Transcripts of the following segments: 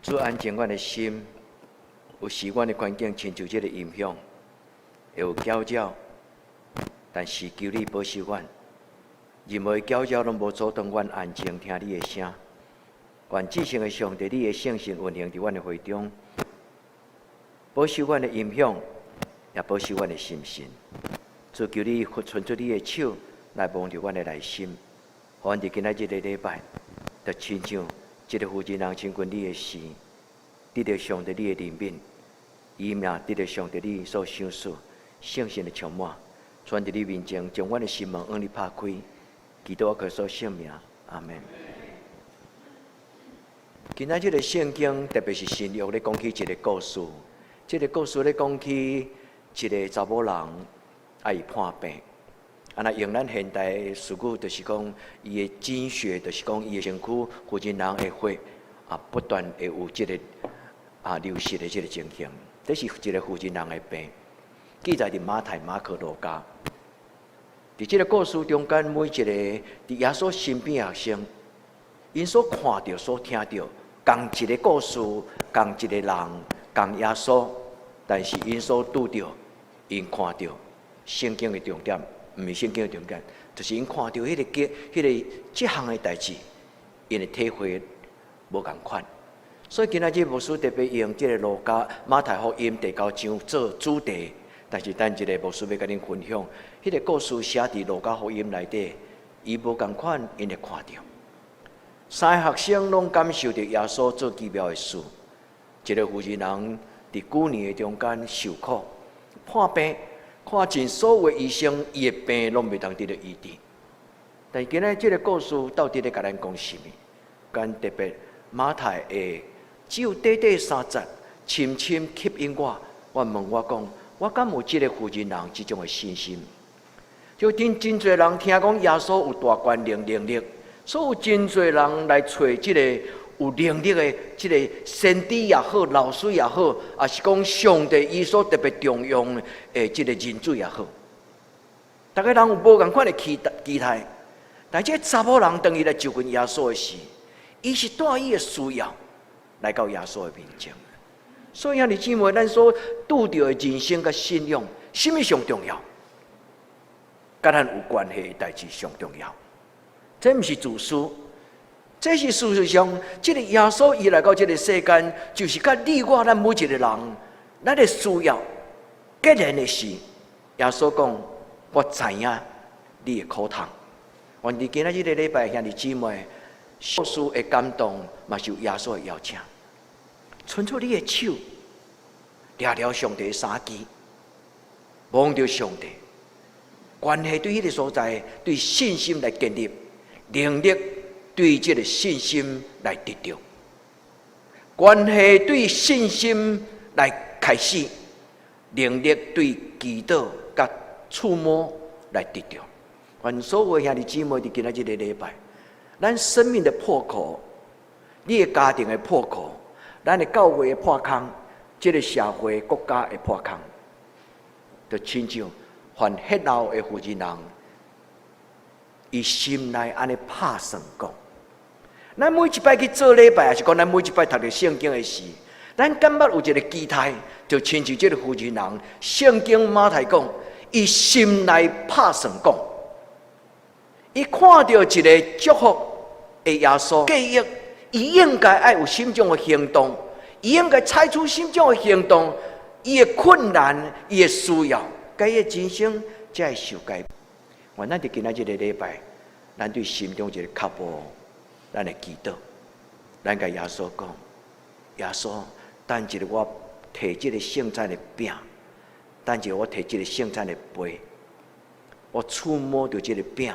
主安靜阮的心，有時阮的環境親像這个音響，會有攪擾，但是求你保守阮，任何攪擾攏無阻擋阮安靜聽你的聲。願至聖的上帝，你的聖神運行佇阮的會中，保守阮的音響，也保守阮的心神。主求你伸出你的手來摸著阮的內心，予阮佇今仔這个禮拜，就親像這个婦人親近你的時，得著上帝你的憐憫，伊嘛得著上帝你所賞賜聖神的充滿，主佇你面前將阮的心門向你拍開，祈禱我靠主聖名，阿門。今仔這个聖經，特別是新約咧講起一个故事，這个故事咧講起一个查某人啊，伊破病。啊，若用咱現代的術語，就是講伊的經血，就是講伊的身軀附近人的血啊，不斷會有這个流失的這个情形。這是一个婦人人的病，記載佇馬太、馬可、路加。佇這个故事中間，每一個佇耶穌身邊學生，𪜶所看著、所聽著，仝一个故事，仝一个人，仝耶穌，但是𪜶所拄著，𪜶看著聖經的重點。毋是聖經的重點，就是𪜶看著彼个經、彼个這項的代誌，𪜶的體會無仝款。所以今仔日牧師特別用這个路加、馬太福音第九章做主題，但是等一下牧師欲共恁分享，彼个故事寫佇路加福音內底，伊無仝款，𪜶會看著。三个學生攏感受著耶穌做奇妙的事，一个婦人人佇幾年的中間受苦破病。看盡所有醫生，伊的病攏袂當得著醫治。但今仔這个故事到底咧共咱講啥物？敢特別馬太的只有短短三節，深深吸引我。我問我講，我敢有這个婦人人這種的信心？就聽真濟人聽講耶穌有大權能能力，所以有真濟人來揣這个有能力的這个先知也好，老師也好，抑是講上帝伊所特別重用的這个人子也好，逐个人有無仝款的期待期待。但這个查某人當伊來就近耶穌的時，伊是帶伊的需要來到耶穌的面前。所以兄弟姊妹，咱所拄著的人生佮信仰，啥物上重要？佮咱有關係的代誌上重要。這毋是自私。這是事實上，這个耶穌伊來到這个世間，就是佮你我咱每一个人，咱的需要，必然的是，耶穌講：我知影你的苦痛。願佇今仔這个禮拜，兄弟姊妹，牧師的感動，嘛受耶穌的邀請，伸出你的手，掠著上帝的衫枝，摸著上帝，關係對彼个所在，對信心來建立能力。對這个信心來得著，關係對信心來開始，能力對祈禱佮觸摸來得著。願所有兄弟姊妹佇今仔這个禮拜，咱生命的破口，你的家庭的破口，咱的教會的破空，這个社會國家的破空，就親像犯血漏的婦人人，伊心內按呢拍算講。咱每一擺去做禮拜，抑是講咱每一擺讀著聖經的時，咱感覺有一个期待，就親像這个婦人人，聖經馬太講，伊心內拍算講，伊看著一个祝福的耶穌，記憶，伊應該愛有什種的行動，伊應該採取什種的行動，伊的困難，伊的需要，佮伊的人生才會受改變。願咱佇今仔這个禮拜，咱對心中一个腳步。咱來祈禱，咱共耶穌講：耶穌，等一下我提這个聖餐的餅，等一下我提這个聖餐的杯，我觸摸著這个餅，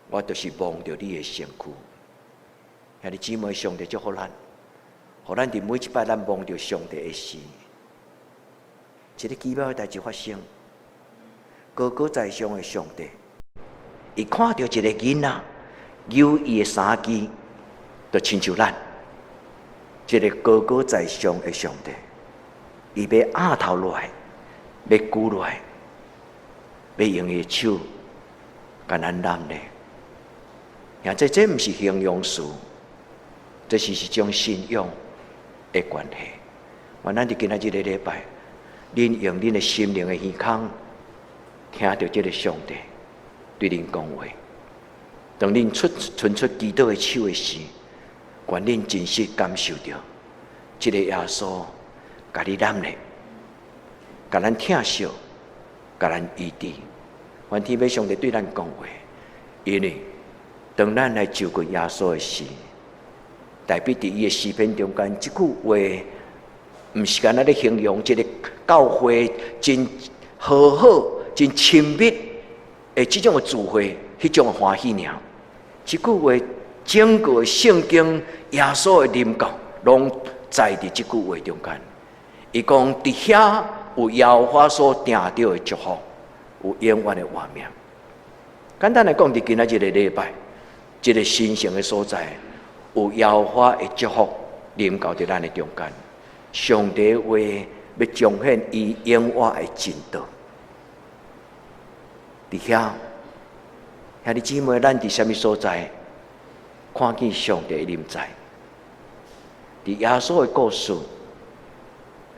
我就是摸著你的身軀。兄弟姊妹，上帝祝福咱，予咱佇每一擺咱摸著上帝的時，一个奇妙的代誌發生。高高在上的上帝，伊看著一个囡仔。搝伊的衫枝，就親像咱，這个高高在上的上帝，伊欲仰頭落來，欲舉落來，欲用伊的手共咱攬咧。這毋是形容詞，這是一種信仰。的關係。願咱佇今仔日這個禮拜，恁用恁的心靈的耳孔，聽著這个上帝對恁講話。當恁伸出祈禱的手的時，願恁真實感受著這个耶穌共你攬咧，共咱疼惜，共咱醫治。願天父上帝對咱講話，因為當咱來就近耶穌的時，大衛佇伊的詩篇中間，這句話，毋是干焦咧形容這个教會真和好、真親密的這種的聚會，彼種的歡喜爾。這句話整個聖經耶穌的臨到，攏在佇這句話中間。伊講佇遐有耶和華所定著的祝福，有永遠的活命。簡單來講，佇今仔這个禮拜，這个神聖的所在，有耶和華的祝福臨到佇咱的中間。上帝話欲彰顯伊永活的真道。佇遐，兄弟姊妹，咱佇啥物所在，看見上帝臨在？佇耶穌的故事，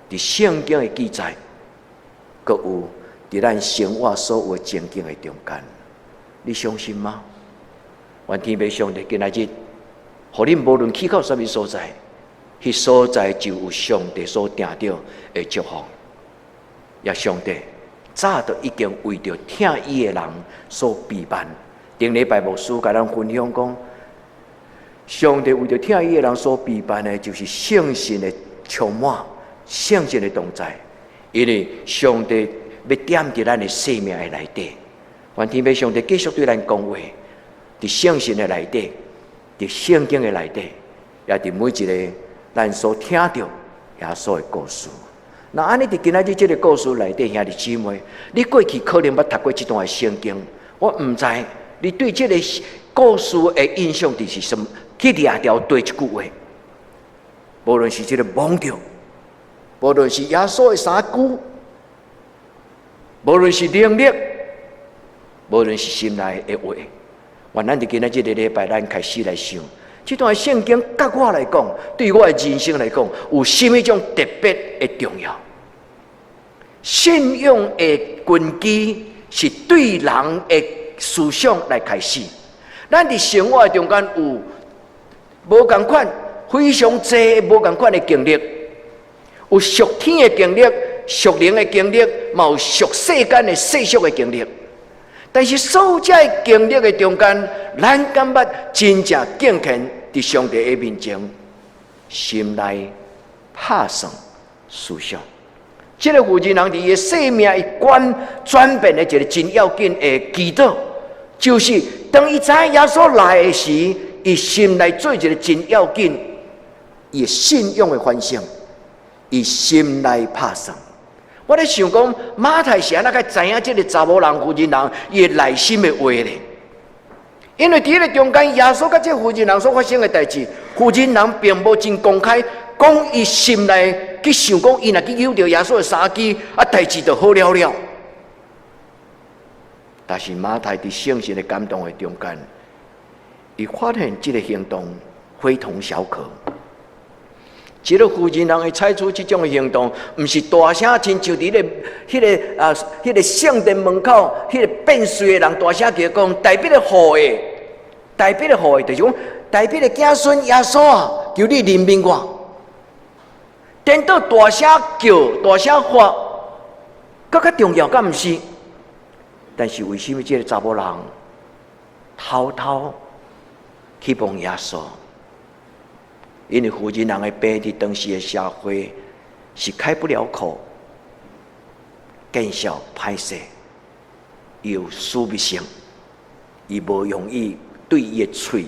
佇聖經的記載，閣有佇咱生活所有情景的中間，你相信嗎？願天父上帝今仔日，予恁無論去到啥物所在，彼所在就有上帝所定著的祝福。也上帝早就已經為著疼伊的人所備辦。頂禮拜牧師共咱分享講，上帝為著疼伊的人所備辦的，就是聖神的充滿，聖神的同在。因為上帝欲踮佇咱的生命的內底，願天父上帝繼續對咱講話，佇聖神的內底，佇聖經的內底，也佇每一个咱所聽著耶穌的故事。若按呢佇今仔日這个故事內底，兄弟姊妹，你過去可能捌讀過這段的聖經，我毋知你對這个故事的印象就是啥物？去掠著佗一句話，無論是這个摸著，無論是耶穌的衫袖，無論是能力，無論是心內的話，願咱佇今仔這个禮拜，咱開始來想，這段聖經，佮我來講，對我的人生來講，有啥物種特別的重要？信仰的根基是對人的思想來開始。咱佇生活中間有無仝款，非常濟無仝款的經歷，有屬天的經歷、屬靈的經歷，嘛有屬世間的世俗的經歷。但是所有這經歷的中間，咱敢捌真正敬虔佇上帝的面前，心內拍算思想。這个婦人佇伊的生命伊觀轉變的一个真要緊的祈禱，就是當伊知影耶穌來的時，伊心內做一个真要緊，伊信仰的反省，伊心內拍算。我咧想講，馬太是按怎會知影這个查某人、婦人人伊的內心的話咧？因為佇彼个中間，耶穌佮這婦人人所發生的代誌，婦人人並無真公開講伊心內去想講，伊若去搝著耶穌的衫袖，啊，代誌就好了了。但是馬太佇聖神的感動的中間，伊發現這个行動非同小可。這个婦人人會採取這種的行動，毋是大聲親像佇彼个聖殿門口，彼个變稅的人大聲叫講：大衛的後裔，大衛的後裔，就是講大衛的子孫耶穌啊，求你憐憫我。顛倒大聲叫、大聲喊，閣較重要，敢毋是？但是為啥物這个查某人偷偷去摸耶穌？因為婦人人的病佇當時的社會是開不了口，見笑歹勢，有私密性，伊無容易對伊的喙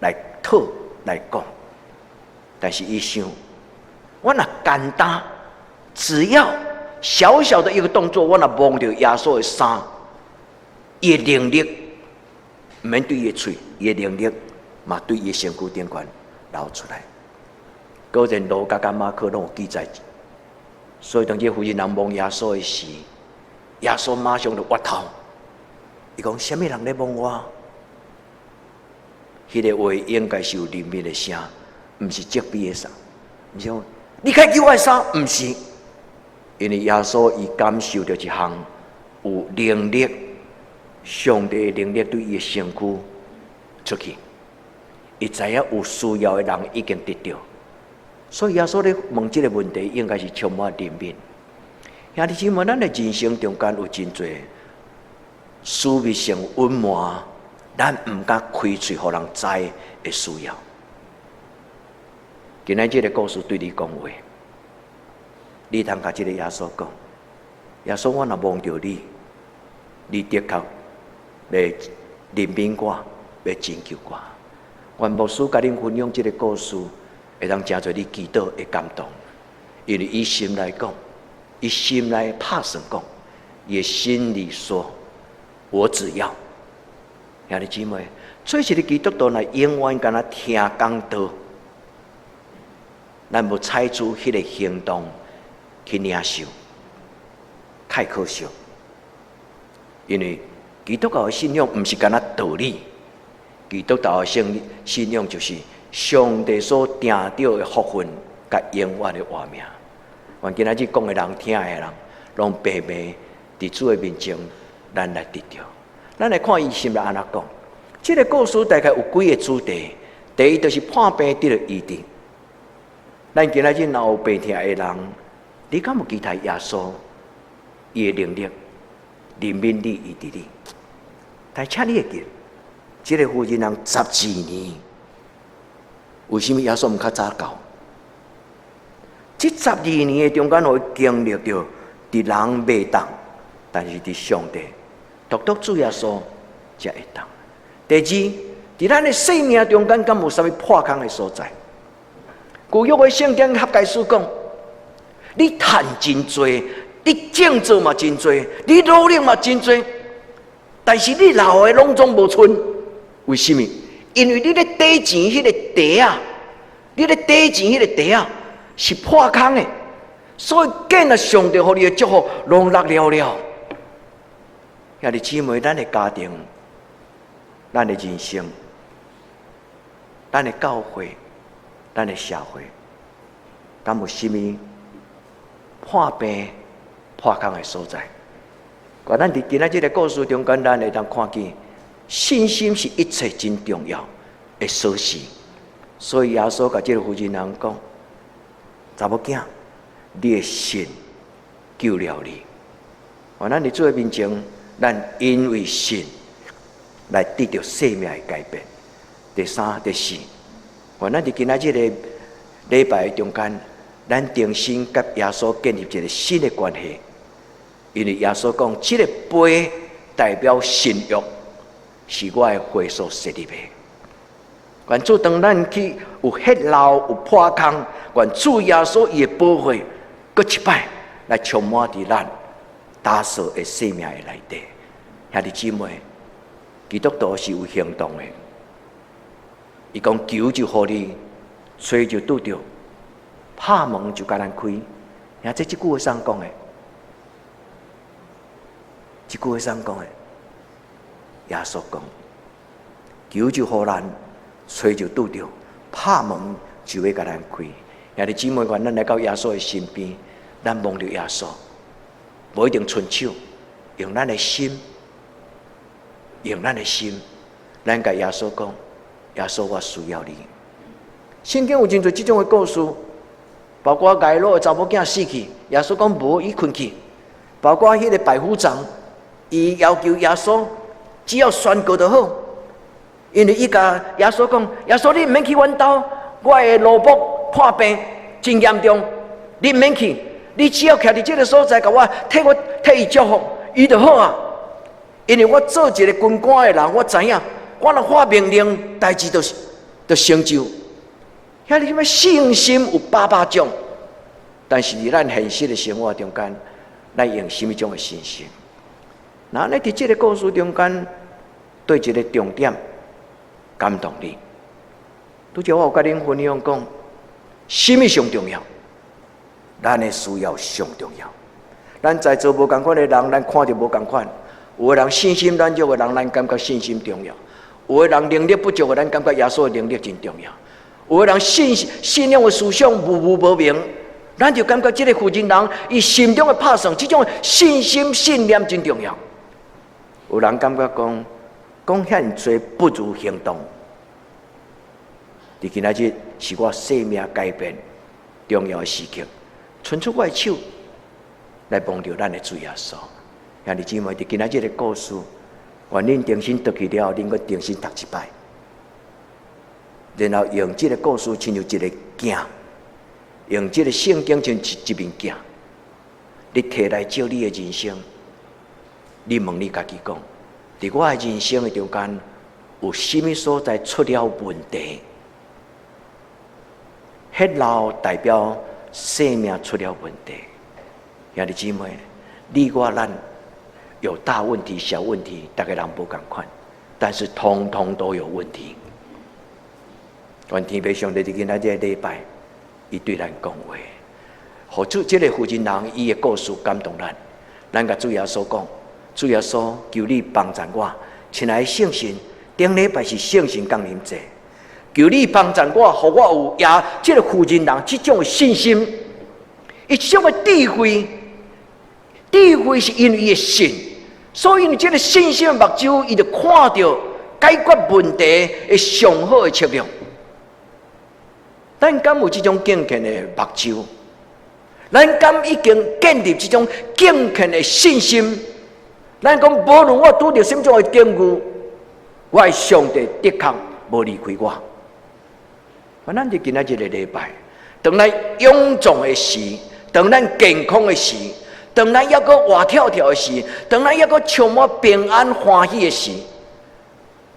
來討來講。但是伊想，我若簡單，只要小小的一個動作，我若摸著耶穌的衫，伊的靈力，毋免對伊的喙，伊的靈力嘛對伊的身軀頂懸流出來。果然路加佮馬可攏有記載，所以當這婦人人摸耶穌的時，耶穌馬上就回頭，伊講：啥物人咧摸我？彼个話應該是有憐憫的聲，毋是責備的聲，毋是講你較救我的衫，毋是，因為耶穌伊感受著一項有能力，上帝的能力對伊的身軀出去，伊知影有需要的人已經得著，所以耶穌咧問這個問題，應該是充滿憐憫。兄弟姊妹，咱的人生中間有真濟私密性隱瞞，咱毋敢開喙予人知的需要。今仔這个故事對你講話，你通共這个耶穌講：耶穌，我若摸著你，你的確欲憐憫我，欲拯救我。願牧師共恁分享這个故事，會當誠濟你祈禱會感動，因為伊心內講，伊心內拍算講，伊的心裡說：我只要。兄弟姊妹，做一个基督徒，若永遠干焦聽講道，咱無採取彼个行動去領受，太可惜。因為基督教的信仰毋是干焦道理，基督教的信仰就是上帝所定著的福分佮永遠的活命。願今仔日講的人、聽的人，攏白白佇主的面前，咱來得著。咱來看伊心內按怎講。這个故事大概有幾个主題。第一，就是破病得著醫治。咱今仔日若有病疼的人，你敢有期待耶穌伊的能力憐憫你、醫治你？但請你會記，這个婦人人12年，為啥物耶穌毋較早到？這十二年的中間，予伊經歷著，佇人袂當，但是佇上帝，獨獨主耶穌才會當。第二，佇咱的生命中間，敢有啥物破空的所在？舊約的聖經哈該書講，你趁真濟，你種做嘛真濟，你努力嘛真濟，但是你留的攏總無賰。為啥物？因為你咧底錢彼个袋仔，你咧底錢彼个袋仔是破空的，所以見了上帝予你的祝福，攏落了了。兄弟姊妹，咱的家庭，咱的人生，咱的教會，咱的社會，敢有啥物破病破空的所在？願咱佇今仔這个故事中間，咱會當看見信心是一切真重要的鎖匙。所以耶穌共這个婦人人講：查某囝，你的信救了你。願咱佇主的面前，咱因為信來得著生命的改變。第三、第四，願咱佇今仔這个禮拜中間，咱重新佮耶穌建立一个新的關係。因為耶穌講，這个杯代表新約，是我的血所設立的。願主當咱去有血漏、有破空，願主耶穌伊的寶血，閣一擺來充滿佇咱打掃的生命的內底。兄弟姊妹，基督徒是有行動的。伊講求就予你，揣就拄著，拍門就共咱開。兄，這這句話誰講的？這句話誰講的？耶穌講，求就予咱，揣就拄著，拍門就欲共咱開。兄弟姊妹，願咱來到耶穌的身邊，咱摸著耶穌，無一定伸手，用咱的心，用咱的心，咱共耶穌講：耶穌，我需要你。聖經有真濟這種的故事，包括睚魯的查某囝死去，耶穌講無，伊睏去；包括彼个百夫長，伊要求耶穌只要宣告就好，因為伊共耶穌講：耶穌，你毋免去阮兜，我的奴僕破病真嚴重，你毋免去，你只要徛佇這个所在，共我替我替伊祝福，伊就好啊。因為我做一个軍官的人，我知影，我若發命令，代誌就是就成就。遐爾啥物信心有百百種，但是佇咱現實的生活中間，咱用啥物種的信心？那咱佇這个故事中間，對一个重點感動你。拄才我有共恁分享講，啥物上重要？咱的需要上重要。咱在座無仝款的人，咱看著無仝款。有的人信心軟弱的人，咱感覺信心重要；有的人能力不足的，咱感覺耶穌的能力真重要。有的人信仰的思想模糊無明，咱就感覺這个婦人人伊心中的拍算，這種信心信念真重要。有人感覺講講遐爾濟不如行動。佇今仔日是我生命改變重要的時刻，伸出我的手來摸著咱的主耶穌。兄弟姊妹，佇今仔日的故事，願恁重新轉去了後，恁閣重新讀一擺，然後用這个故事親像一个鏡，用這个聖經像一面鏡，你提來照你的人生，你問你家己講，佇我的人生的中間，有啥物所在出了問題？血漏代表生命出了問題。兄弟姊妹，你我咱有大問題、小問題，逐个人無仝款，但是通通都有問題。願天父上帝佇今仔這个禮拜，伊對咱講話，予主這个婦人人伊的故事感動咱。咱共主耶穌講，主耶穌，求你幫助我，親愛的聖神，頂禮拜是聖神降臨節。求你幫助我，予我有也這个婦人人這種的信心，伊這種的智慧，智慧是因為伊的信，所以因為這个信心的目睭，伊就看著解決問題的上好的策略。咱敢有這種敬虔的目睭？咱敢已經建立這種敬虔的信心？咱講無論我拄著啥物種的境遇，我的上帝的確無離開我。咱佇今仔這个禮拜，當咱臃腫的時，當咱健康的時，當咱猶閣活跳跳的時，當咱猶閣充滿平安歡喜的時，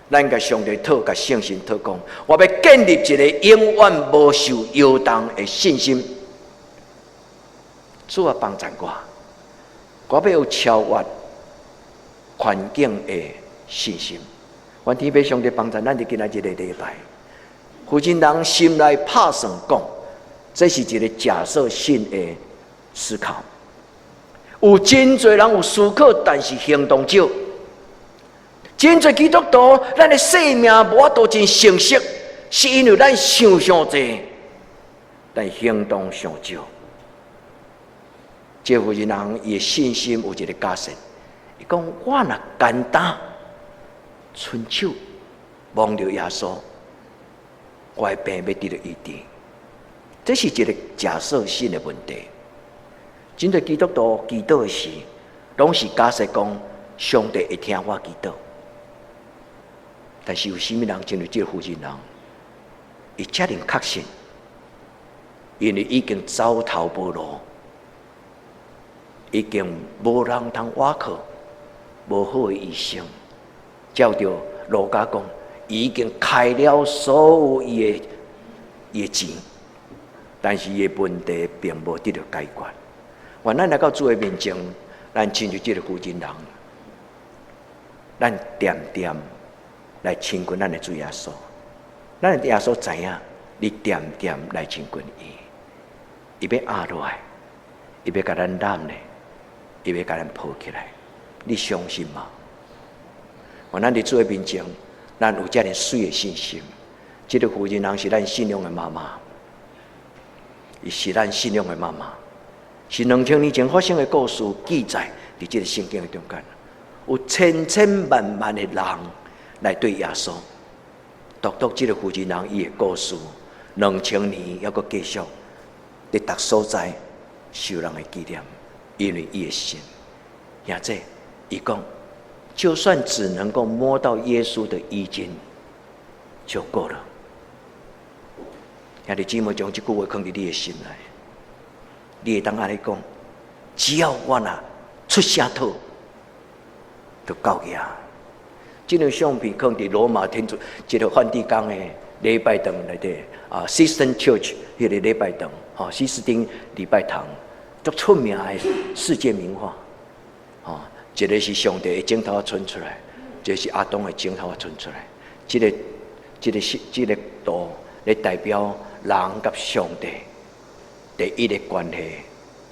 咱共上帝討，共聖神討講，我欲建立一个永遠無受搖動的信心。主啊，幫助我，我欲有超越環境的信心。願天父上帝幫助咱佇今仔這个禮拜。婦人人心內拍算講，這是一个假設性的思考。有真濟人有思考，但是行動少。真濟基督徒，咱的生命無法度真成熟，是因為咱想傷濟，但行動傷少。這婦人人伊的信心有一个假設，伊講我若簡單伸手摸著耶穌，我的病欲得著醫治。這是一个假設性的問題。真濟基督徒祈禱的時，攏是假設講上帝會聽我祈禱。但是有啥物人親像這个婦人人，伊遮爾確信，因為已經走投無路，已經無人通倚靠，無好的醫生，照著路加講，伊已經開了所有伊的錢，但是伊的問題並無得著解決。願咱來到主的面前，咱親像這个婦人人，咱恬恬來親近咱的主耶穌。咱的耶穌知影，你恬恬來親近伊，伊欲壓落來，伊欲共咱攬咧，伊欲共咱抱起來。你相信嗎？願咱佇主的面前，咱有遮爾媠的信心。這个婦人人是咱信仰的媽媽，伊是咱信仰的媽媽，是2000年前發生的故事記載佇這个聖經的中間，有千千萬萬的人來對耶穌，獨獨這个婦人人伊的故事，2000年猶閣繼續佇逐所在受人的紀念，因為伊的信。兄弟，伊講，就算只能夠摸到耶穌的衣襟，就夠了。兄弟姊妹，將這句話囥佇你的心內，你會當按呢講，只要我若出聲討，就夠去啊！這張相片囥佇羅馬天主這个梵蒂岡的禮拜堂內底啊，Sistine Church 彼个禮拜堂，吼，西斯丁禮拜堂，足出名的世界名畫，吼，一个是上帝的指頭仔伸出來，一个是亞當的指頭仔伸出來，這个圖咧代表人佮上帝第一个關係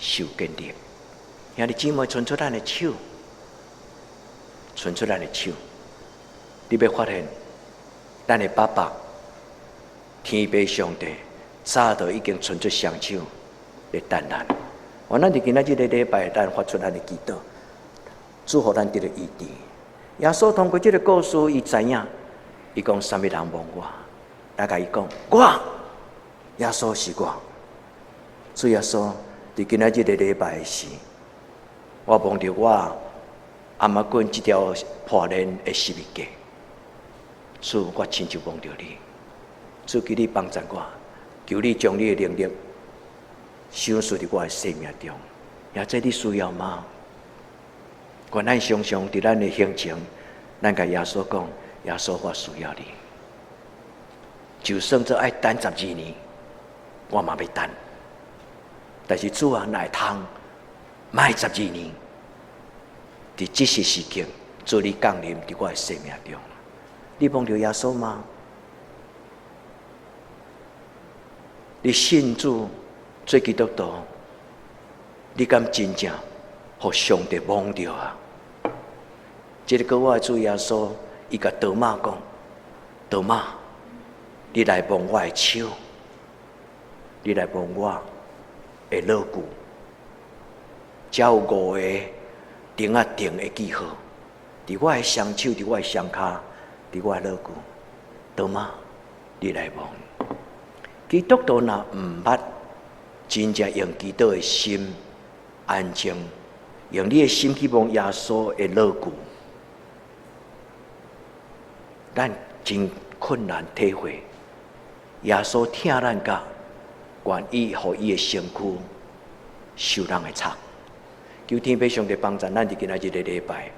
受建立。兄弟姊妹，伸出咱的手，伸出咱的手，你欲發現，咱的爸爸天父上帝早就已經伸出雙手來等咱。願咱佇今仔這個禮拜，咱發出咱的祈禱，主予咱得著醫治。耶穌通過這個故事，伊知影，伊講啥物人摸我，來共伊講，我耶穌是我。主耶穌佇今仔這個禮拜時，我摸著我頷仔骨這條破鏈的十字架，主，我親手摸著你，主求你幫助我，求你將你的能力賞賜佇我的生命中，也這你需要嗎？願咱常常佇咱的行程，咱共耶穌講，耶穌，我需要你。就算做愛等12年，我嘛欲等。但是主啊，若會通，莫12年，佇這些時刻，主你降臨佇我的生命中。你摸著耶穌嗎？你信主做基督徒，你敢真正予上帝摸著啊？這個閣我的主耶穌，伊共多馬講：多馬，你來摸我的手，你來摸我的肋骨，遮有五個釘仔釘的記號，佇我的雙手，佇我的雙跤，佇我的肋骨，多馬，你來摸。基督徒若毋捌真正用祈禱的心安靜，用你的心去摸耶穌的肋骨，咱真困難體會耶穌疼咱甲願意予伊的身軀受人的插。求天父上帝幫助咱佇今仔日個禮拜，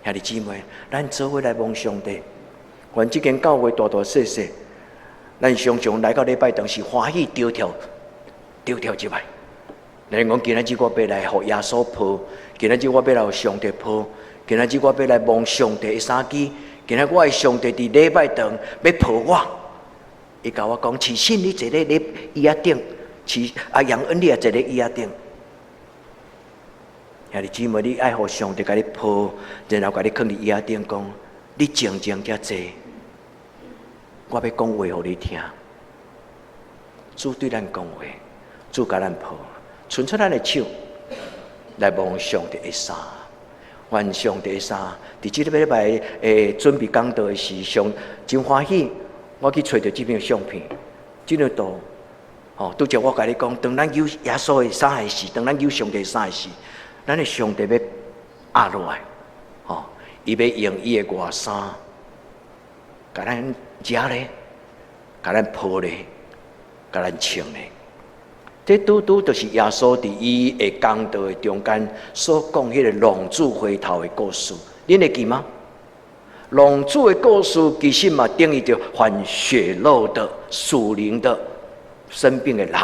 兄弟姊妹，咱做伙來摸上帝。願這間教會大大細細，咱常常來到禮拜堂是歡喜跳跳跳跳入來。咱講今仔日我欲來予耶穌抱，今仔日我欲來予上帝抱，今仔日我欲來摸上帝的衫機，今仔我的上帝佇禮拜堂欲抱我。伊共我講，慈信你坐咧咧椅仔頂，慈啊楊恩你也坐咧椅仔頂。兄弟姊妹，你愛予上帝共你抱，然後共你囥佇椅仔頂，講你靜靜遮坐，我欲講話予你聽。主對咱講話，主共咱抱，伸出咱的手來摸上帝的衫，願上帝的衫。佇這個禮拜準備講道的時，上真歡喜，我去揣著這張相片，這張圖，吼，拄則我共你講，當咱求耶穌的衫的時，當咱求上帝的衫的時，咱的上帝欲壓落來，吼，伊欲用伊的外衫，共咱遮咧，共咱抱咧，共咱穿咧。這拄拄就是耶穌佇伊的講道的中間所講彼個浪子回頭的故事，恁會記嗎？浪子的故事其實嘛等於著患血肉的屬靈的生病的人。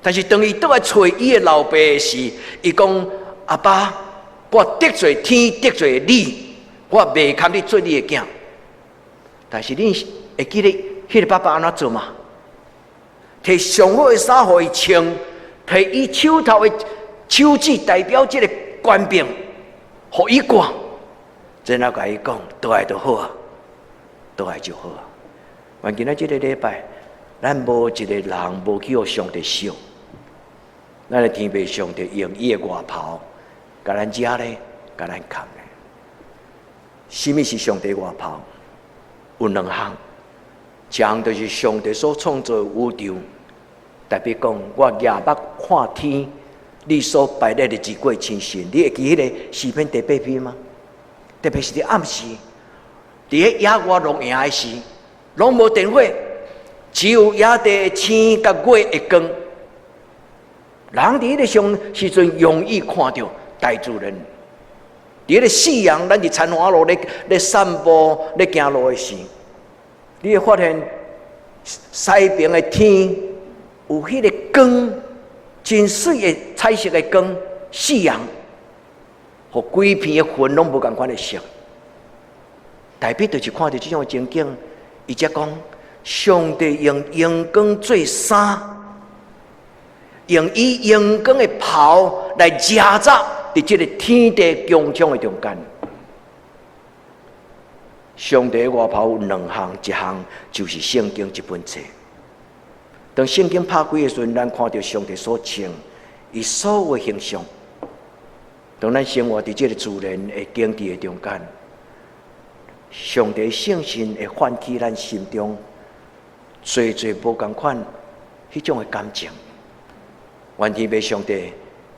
但是當伊倒來揣伊的老爸時，伊講：阿爸，我得罪天，得罪你，我袂堪你做你的囝。但是恁會記得彼個爸爸按怎做嗎？提上好的衫予伊穿，提伊手頭的手指代表這個權柄，予伊掛，然後共伊講，倒來就好啊，倒來就好啊。願今仔這個禮拜，咱無一個人無去予上帝燒，咱的天父上帝用伊的外袍，共咱遮咧，共咱崁咧。啥物是上帝外袍？有兩項。一項就是上帝所創造的宇宙，代表講我舉目看天，你所排列的日月星辰，你會記彼個詩篇第八篇嗎？特別是佇暗時，佇彼野外露營的時，攏無電火，只有野地的星佮月的光。人佇彼個上時陣容易看著大自然。佇彼個夕陽，咱佇田華路咧咧散步咧行路的時，你會發現西邊的天有彼個光，真媠的彩色的光，夕陽，予規片的雲攏無仝款的色。代表就是看著這種情景，伊才講上帝用榮光做衫，用伊榮光的袍來遮罩佇這個天地穹蒼的中間。上帝外袍有兩項，一項就是聖經這本冊。當聖經拍開的時陣，咱看著上帝所穿伊所有的形象。當咱生活佇這个自然的景致的中間，上帝聖神會喚起咱心中濟濟無仝款彼種的感情。願天父上帝佇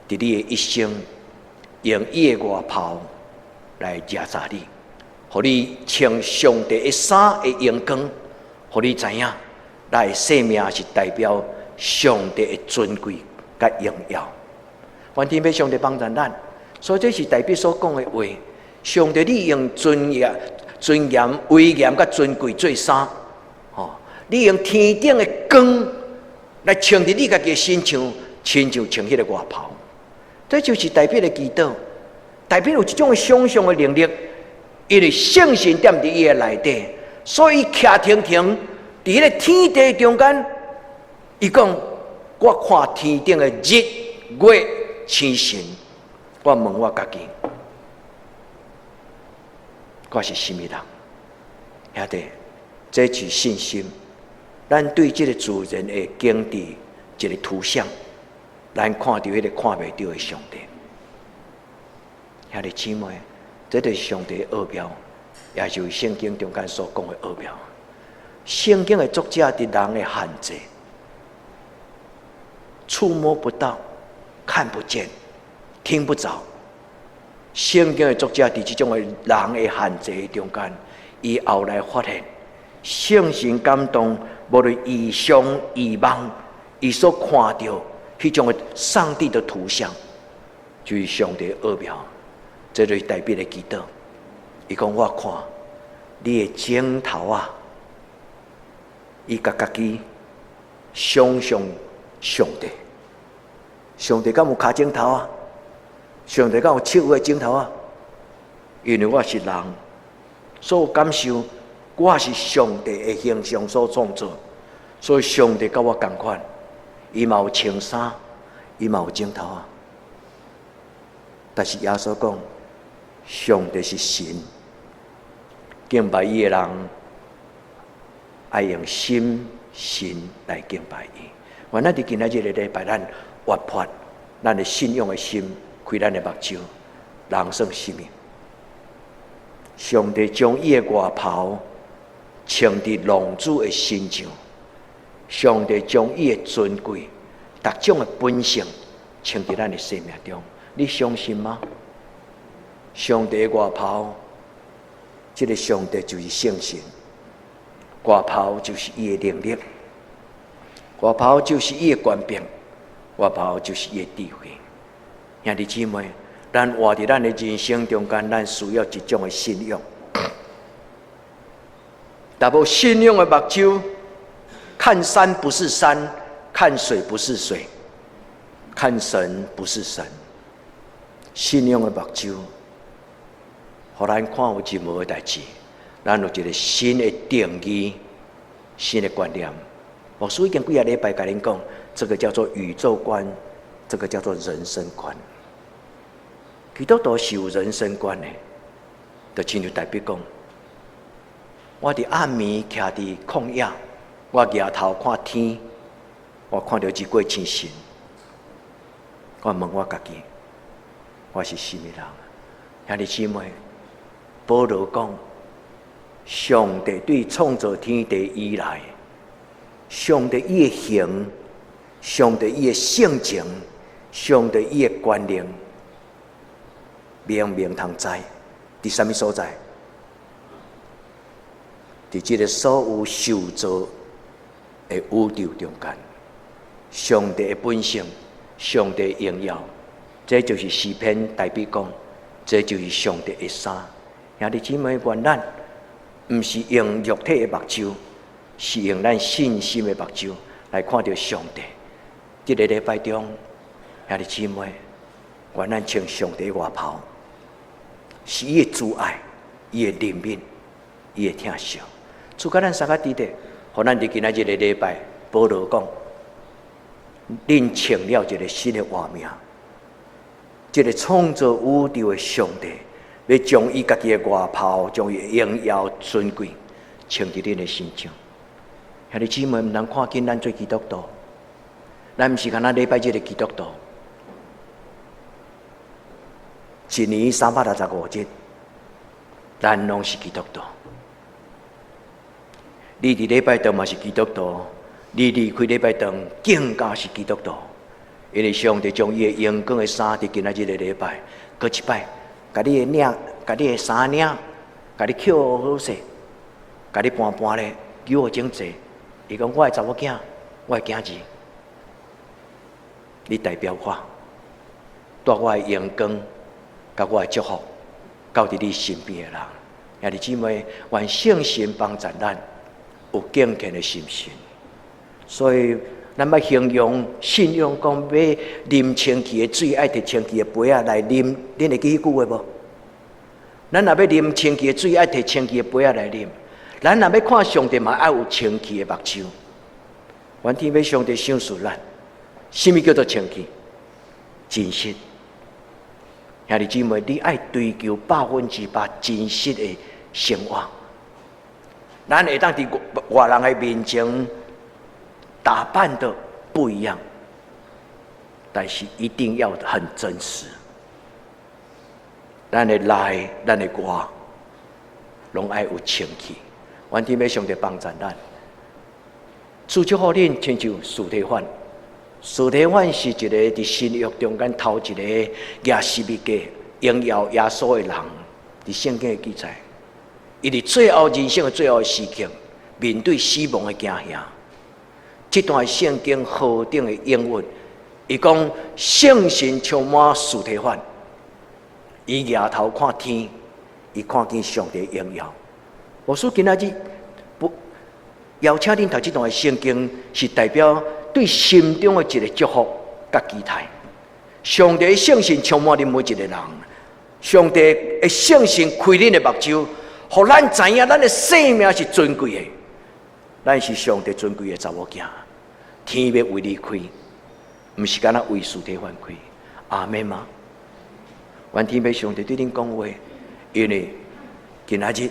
你的一生，用伊的外袍來遮罩你，予你穿上帝的衫的榮光，予你知影，咱的生命是代表上帝的尊貴佮榮耀。願天父上帝幫助咱，所以這是大衛所講的話。上帝，你用尊嚴、尊嚴、威嚴佮尊貴做衫，吼！你用天頂的光來穿佇你家己的身上，親像穿彼个外袍。這就是大衛的祈禱。大衛有一種想象的能力，因為聖神踮佇伊的內底，所以徛停停佇彼个天地中間，伊講：我看天頂的日月星辰，我問我家己，我是啥物人？兄弟，這是信心。咱對這个自然的景致一个圖像，咱看著彼个看袂著的上帝。兄弟姊妹，這就是上帝的奧妙，也就是聖經中間所講的奧妙。聖經的作者佇人的限制，觸摸不到、看不見、聽不著。聖經的作者佇這種的人的限制中間，伊後來發現聖神感動，無論異象異夢，伊所看著彼種的上帝的圖像，就是上帝的奧妙。這就是大衛的祈禱。伊講我看你的指頭仔，伊共家己想象上帝，上帝敢有跤指頭仔？上帝敢有手的指頭仔？因為我是人，所有感受，我是上帝的形象所創造，所以上帝佮我仝款，伊嘛有穿衫，伊嘛有指頭仔。但是耶穌講，上帝是神，敬拜伊的人愛用心神來敬拜伊。願咱佇今仔日個禮拜，咱活潑咱的信仰的心，開咱的目睭，人算啥物？上帝將伊的外袍穿佇浪子的身上，上帝將伊的尊貴、逐種的本性穿佇咱的生命中，你相信嗎？上帝的外袍，這个上帝就是聖神，外袍就是伊的能力，外袍就是伊的權柄，外袍就是伊的智慧。兄弟姊妹，咱活佇咱的人生中間，咱需要一種的信仰。若無信仰的目睭，看山不是山，看水不是水，看神不是神。信仰的目睭，予咱看有任何的代誌，咱有一个新的定義、新的觀念。牧師已經幾仔禮拜共恁講，這個叫做宇宙觀，這個叫做人生觀。基督徒是有人生觀的，就親像大衛講，我佇暗暝徛佇曠野，我舉頭看天，我看著日月星辰，我問我家己，我是啥物人？兄弟姊妹，保羅講，上帝對創造天地以來，上帝伊的形，上帝伊的性情，上帝伊的權能，明明通知，佇啥物所在？佇這个所有受造的宇宙中間，上帝的本性，上帝的榮耀，這就是詩篇大衛講，這就是上帝的衫。兄弟姊妹，願咱毋是用肉體的目睭，是用咱信心的目睭來看著上帝。這个禮拜中，兄弟姊妹，願咱穿上帝外袍，是伊的慈愛，伊的憐憫，伊的疼惜。主共咱相佮佇咧，予咱佇今仔日个禮拜，保羅講，恁穿了一个新的活命，這个創造宇宙的上帝，欲將伊家己的外袍，將伊榮耀尊貴穿佇恁的身上。兄弟姊妹，毋通看輕咱做基督徒，咱毋是干焦禮拜日的基督徒，一年365日，咱攏是基督徒。你佇禮拜堂嘛是基督徒，你離開禮拜堂更加是基督徒。因為上帝將伊的榮光的衫佇今仔日的禮拜，閣一擺，共你的領，共你的衫領，共你抾好勢，共你搬搬咧，糾好整齊。伊講我的查某囝，我的囝兒，你代表我，帶我的榮光，佮我的祝福，到佇你身邊的人。兄弟姊妹，願聖神幫助咱有敬虔的心神。所以，咱欲形容信仰，講欲啉清氣的水，愛提清氣的杯仔來啉，恁會記彼句話無？咱若欲啉清氣的水，愛提清氣的杯仔來啉。咱若欲看上帝，嘛愛有清氣的目睭。願天父上帝賞賜咱，啥物叫做清氣？真實。兄弟姊妹，你愛追求100%真實的生活。咱會當佇外人的面前打扮得不一樣，但是一定要很真實。咱的內，咱的外，攏愛有清氣。願天父上帝幫助咱。主祝福恁，親像司提反。司提反是一個佇新約中間頭一個舉十字架榮耀耶穌的人，佇聖經的記載，伊佇最後人生的最後時刻，面對死亡的驚嚇。這段聖經何等的應允，伊講聖神充滿司提反，伊舉頭看天，伊看見上帝榮耀。牧師今仔日不邀請恁讀這段聖經，是代表對心中的一個祝福佮期待。上帝聖神充滿恁每一個人，上帝的聖神開恁的目睭，予咱知影咱的生命是尊貴的，咱是上帝尊貴的查某囝，天欲為你開，毋是干焦為司提反開。阿們嗎？願天父上帝對恁講話，因為今仔日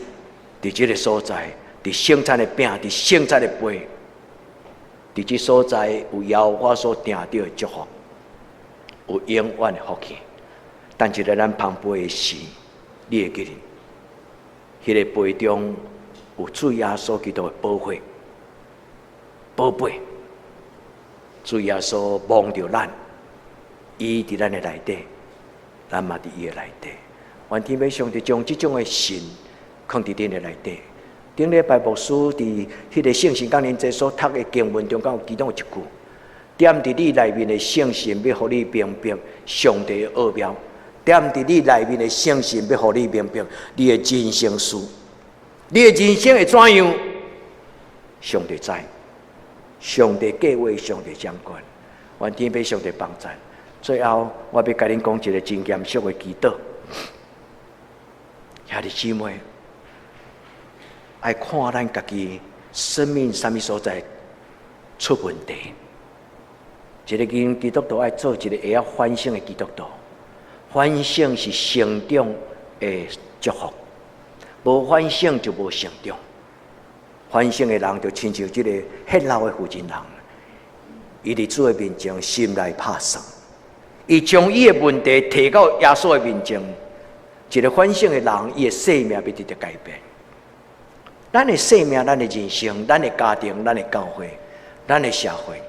佇這个所在，佇聖餐的餅，佇聖餐的杯，佇這所在有耶和華所定著的祝福，有永遠的福氣。等一下咱捧杯的時，你會記得，彼个杯中有主耶穌基督的寶血，寶貝。主耶穌望著咱，伊佇咱的內底，咱嘛佇伊的內底。願天父上帝將這種的神囥佇恁的內底。頂禮拜牧師佇彼个聖神降臨節所讀的經文中間有其中有一句：踮佇你內面的聖神欲予你明白上帝的奧妙；踮佇你內面的聖神欲予你明白你的人生事，你的人生會怎樣？上帝知，上帝計劃，上帝掌管，願天父上帝幫助。最後，我欲共恁講一个真嚴肅的祈禱，兄弟姊妹，愛看咱家己生命啥物所在出問題。一個基督徒愛做一個會曉反省的基督徒，反省是成長的祝福，無反省就無成長。反省的人就親像這個血漏的婦人，伊佇主的面前心內拍算，伊將伊的問題提到耶穌的面前。一個反省的人，伊的生命欲得著改變。咱的生命、咱的人生、咱的家庭、咱的教會、咱的社會，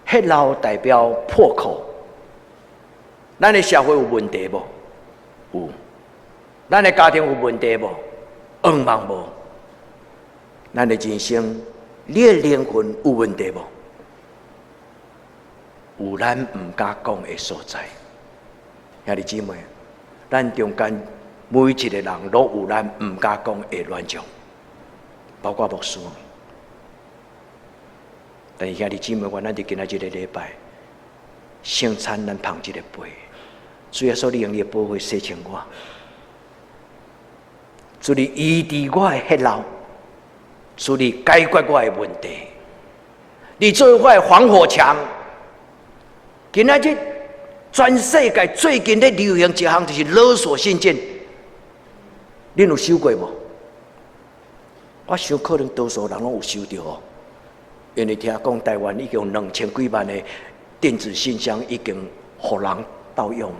血漏代表破口。咱的社會有問題無？有。咱的家庭有問題無？向望無。咱的人生，你的靈魂有問題無？有咱毋敢講的所在。兄弟姊妹，咱中間每一個人攏有咱毋敢講的軟弱，包括牧師。但是兄弟姊妹，願咱佇今仔這個禮拜，聖餐咱捧這個杯，主耶穌，你用你的寶血洗淨我，主你醫治我的血漏，主你解決我的問題，你做我的防火牆。今仔日全世界最近咧流行一項就是勒索信件，恁有收過無？我想可能多數人攏有收著哦，因為聽講台灣已經有2000幾萬的電子信箱已經予人盜用。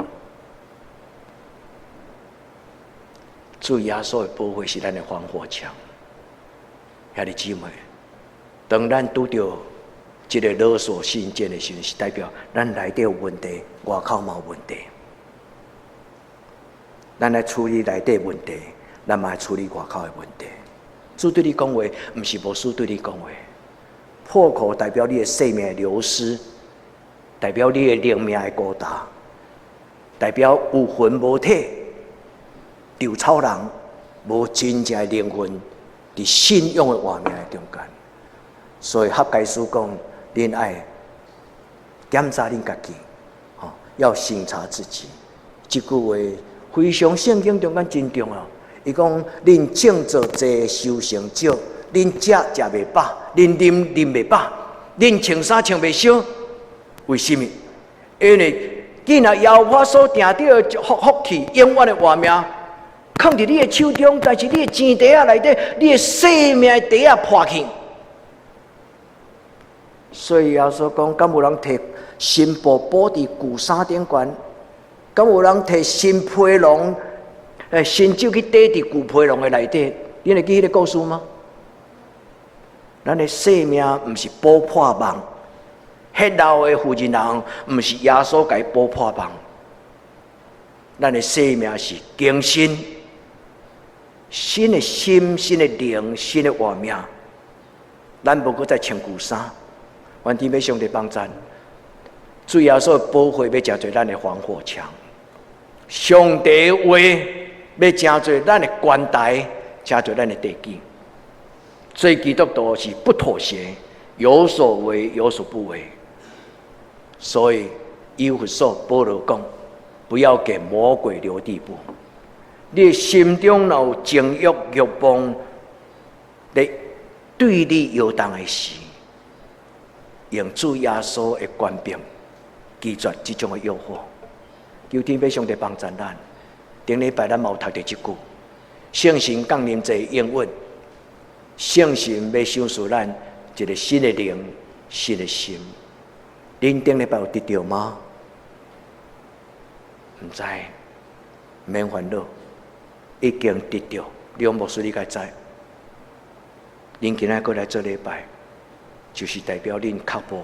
主耶穌的寶血是咱的防火牆，兄弟姊妹，當咱拄著這个勒索信件的時陣，是代表咱內底有問題，外口嘛有問題。咱來處理內底問題，咱嘛愛處理外口的問題。主對你講話，毋是牧師對你講話。破口代表你的生命流失，代表你的靈命的孤單，代表有魂無體，稻草人無真正的靈魂，佇信仰的活命的中間。所以哈該書講，恁愛檢查恁家己，吼，要省察自己。這句話非常聖經中間真重要。伊講，恁種做濟收成少，恁食食袂飽，恁啉啉袂飽，恁穿衫穿袂燒，為什麼？因為既然耶和華所定著的福氣，永遠的活命，囥佇你的手中，但是你的錢袋仔內底，你的生命的袋仔破去。所以耶穌講，敢有人提新布補佇舊衫頂懸？敢有人提新皮囊？新酒去綴佇舊皮囊的內底？恁會記彼个故事嗎？咱的生命毋是補破網，彼老的婦人人毋是耶穌共伊補破網。咱的生命是更新，新的心、新的靈、新的活命。咱無閣再穿舊衫，願天父上帝幫贊。主耶穌的寶血欲成做咱的防火牆，上帝話欲成做咱的關台，成做咱的地基。所以基督徒是不妥協，有所為有所不為。所以以弗所保羅講，不要給魔鬼留地步。你的心中若有情欲、欲望，咧對你搖動的時，用主耶穌的權柄拒絕這種的誘惑。求天父上帝幫助咱。頂禮拜咱嘛有讀著這句：聖神降臨這應允，聖神欲賞賜咱一个新的靈、新的心。恁頂禮拜有得著嗎？毋知，免煩惱，已經得著。你講牧師，你該知。恁今仔閣來做禮拜，就是代表恁確保，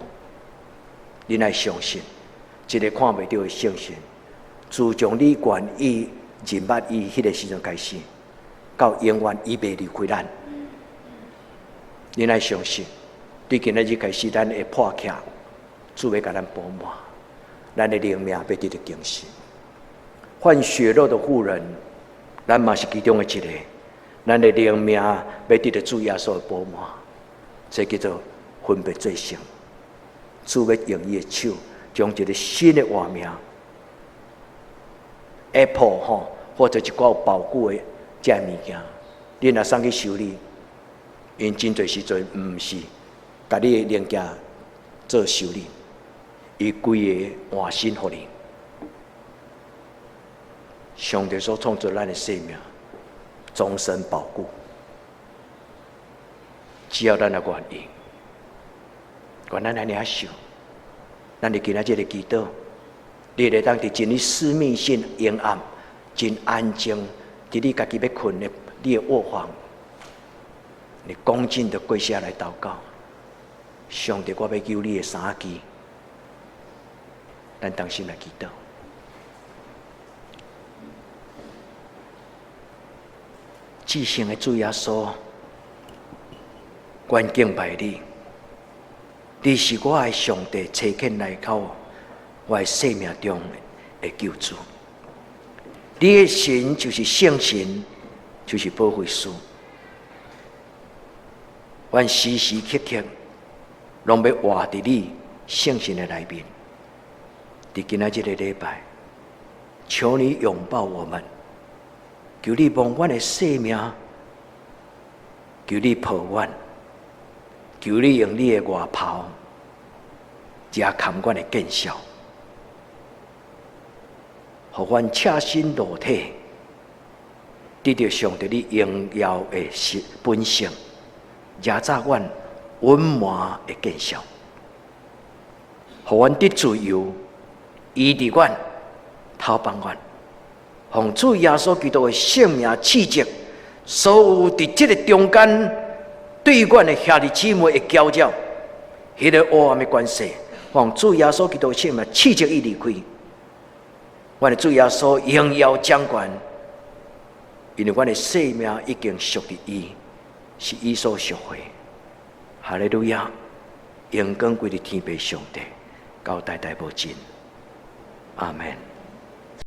恁愛相信，這个看袂著的聖神，自從你願意認捌伊彼个時陣開始，到永遠伊袂離開咱。恁愛相信，對今仔日開始，咱會破起，主欲共咱補滿，咱的靈命欲得著更新。患血漏的婦人，咱嘛是其中的一個。咱的靈命欲得著主耶穌的補滿，這叫做分別做聖。主欲用伊的手，將一个新的活命，Apple 吼，或者一寡有保固的這物件，你若送去修理，𪜶真濟時陣毋是共你的零件做修理，伊規个換新予你。上帝所創造咱的生命，終身保固，只要咱若願意，願咱按呢想，咱佇今仔這个祈禱，你會當佇真私密性陰暗、真安靜，佇你家己欲睏的你的臥房，你恭敬的跪下來禱告，上帝，我欲求你的三支，咱同心來祈禱。至聖的主耶穌，阮敬拜你，你是我的上帝，差遣來到我的生命中的救主。你的神就是聖神，就是保惠師。阮時時刻刻攏欲活佇你聖神的內面。佇今仔這个禮拜，求你擁抱我們。求你望阮的生命，求你抱阮，求你用你的外袍遮冚阮的見笑。予阮赤身露體，得著上帝你榮耀的本性，惹早阮隱瞞的見效，予阮得自由，醫治阮，透放阮，奉主耶穌基督的聖名斥責所有佇這个中間對阮的兄弟姊妹的攪擾，彼个黑暗的關係，奉主耶穌基督的聖名斥責伊離開。阮的主耶穌榮耀掌權，因為阮的性命已經屬佇伊，是伊所贖回。哈利路亞，榮光歸佇天父上帝，到代代無盡。阿門。